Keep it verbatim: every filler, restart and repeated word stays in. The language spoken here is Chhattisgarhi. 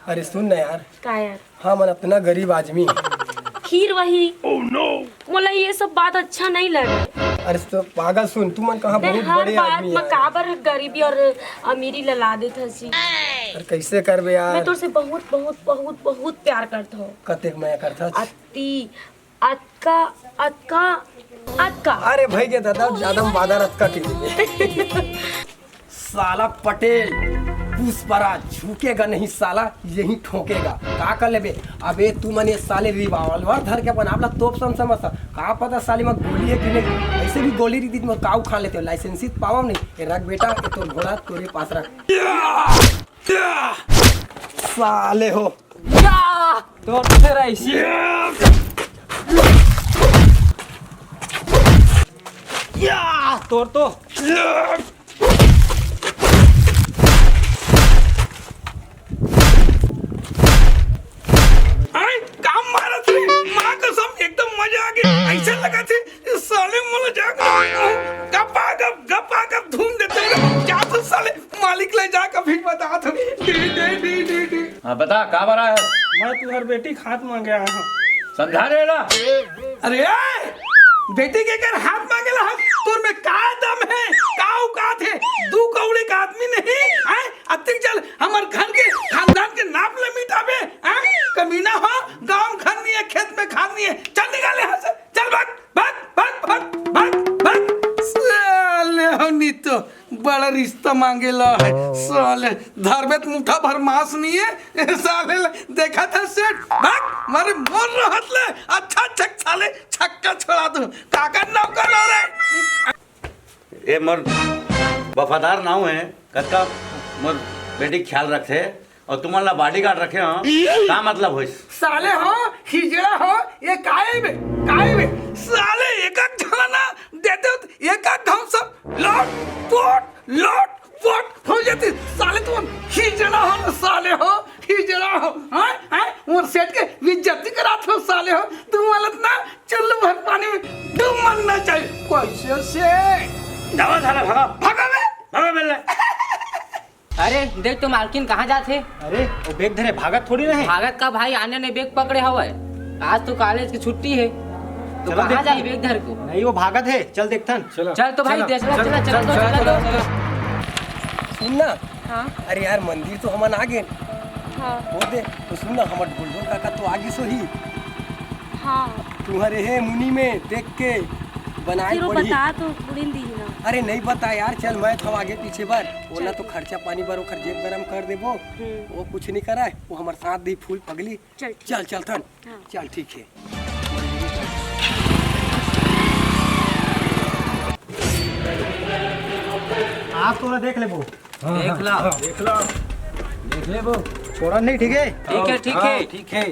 अरे सुन ना यार। का यार? हाँ, मन अतना गरीब आदमी। फिर वही। मोला ये सब बात अच्छा नहीं लगे। अरे तो पागल सुन, तू मन कहाँ मैं बहुत हर बड़े बात आदमी में यार। काबर गरीबी और अमीरी ला ला देत हसी। अरे कैसे करबे यार? मैं तोर से बहुत, बहुत, बहुत, बहुत प्यार करत हूँ। कतेक मया करत हस? अति, अतका, अतका, अतका। अरे भाई के दादा, ज्यादा बादर अतका के। साला पटेल, पुष्पराज झुकेगा नहीं साला, यही ठोकेगा। का कर लेबे? अबे तू मन ये साले revolver धर के अपन आप ला तोप सम समझता। का पता साले में गोली है कि नहीं? ऐसे भी गोली रही थी, मैं काऊ खा लेते हो। लाइसेंस ही पावा नहीं, ये रख बेटा, ये तो घोड़ा तोरे पास रख। साले हो। या! तोर तो फिर ऐसी। या! तोर तो। आय, काम मारत रे, माँ कसम, एकदम मजा आ गया। ऐसा लगा थे, साले मोला जाके गपा गप, गपा गप धूम देते हैं। जा तो साले, मालिक ले जा, कभी बता तो। D, D, D, D, D. हाँ, बता, का बरा है? मैं तुहर बेटी के हाथ मांगे आया हूँ। समझा दे ना। अरे, ए! बेटी के कर हाथ मांगे ला हम? तोर में का दम है? का औकात है? दू कौड़ी का आदमी नहीं है? अतिक चल, हमर घर के खानदान के नाप ले मिटाबे, हैं? कमीना हो, गांव घर नहीं है, खेत में खाद नहीं है। चल निकाल यहाँ से, चल भाग, भाग, भाग। साले हो नी तो, बड़ा रिश्ता मांगे ला है। साले, धरबे त मुठा भर मांस नहीं है। साले ले, देखा था सेठ, भाग, मारे मोर रहत ले, अच्छा, अच्छा, साले, छक्का छोड़ा दूं। काका नौकर हो रे। ए मोर वफादार नाव है, कतका मोर बेटी के ख्याल रखथे, और तुमन ला बॉडीगार्ड रखे हो, का मतलब होइस? साले हो, हिजड़ा हो, ये काहे बे, काहे बे? साले एक एक झना ना देते हो, एक एक घाव सब लोट पोट, लोट पोट हो जाती। साले तुम हिजड़ा हो ना, साले हो, हिजड़ा हो, हैं, हैं? मोर सेठ के बेइज्जती करात हो, साले हो। तुम हालत ना चुल्लू भर पानी में डूब मरना चाहिए। कैसे से? दवा साला, भागा। भागा बे। भागा बे ले। अरे, देख तो मालकिन कहाँ जात हे? अरे, वो बैग धरे भागत थोड़ी रहे। भागत का भाई, आने ने बैग पकड़े हवय। आज तो कॉलेज की छुट्टी है, तो चलो कहाँ देखते जाही हैं। बैग धर को? नहीं, वो भागत है, चल देखथन। चलो। चल तो भाई, चलो। देख लो, चलो, चलो, चलो, चलो, चलो, चलो। सुन ना। हाँ। अरे यार, मंदिर तो हमन आ गए। हाँ। वो दे, तो सुन ना, हमर ढोलढोल काका तो आ गिस होही। हाँ। तुम्हारे है मुनि में देख के बनाए फिर वो पड़ी। बता तो उड़िन दी ना। अरे नहीं बता यार, चल मैं तो आगे पीछे बर, वो ना चल। तो खर्चा पानी बर ओखर जेब गरम कर देबो। हम्म। वो कुछ नहीं कराए, वो हमर साथ दी फूल पगली। चल ठीक। चल, चल थन। हाँ। चल ठीक है। आप थोड़ा देख लेबो। हाँ, देख हाँ, ला। हाँ। देख ला। देख लेबो। छोड़ा नहीं, ठीक है? ठीक है, ठीक हाँ, है। ठीक है।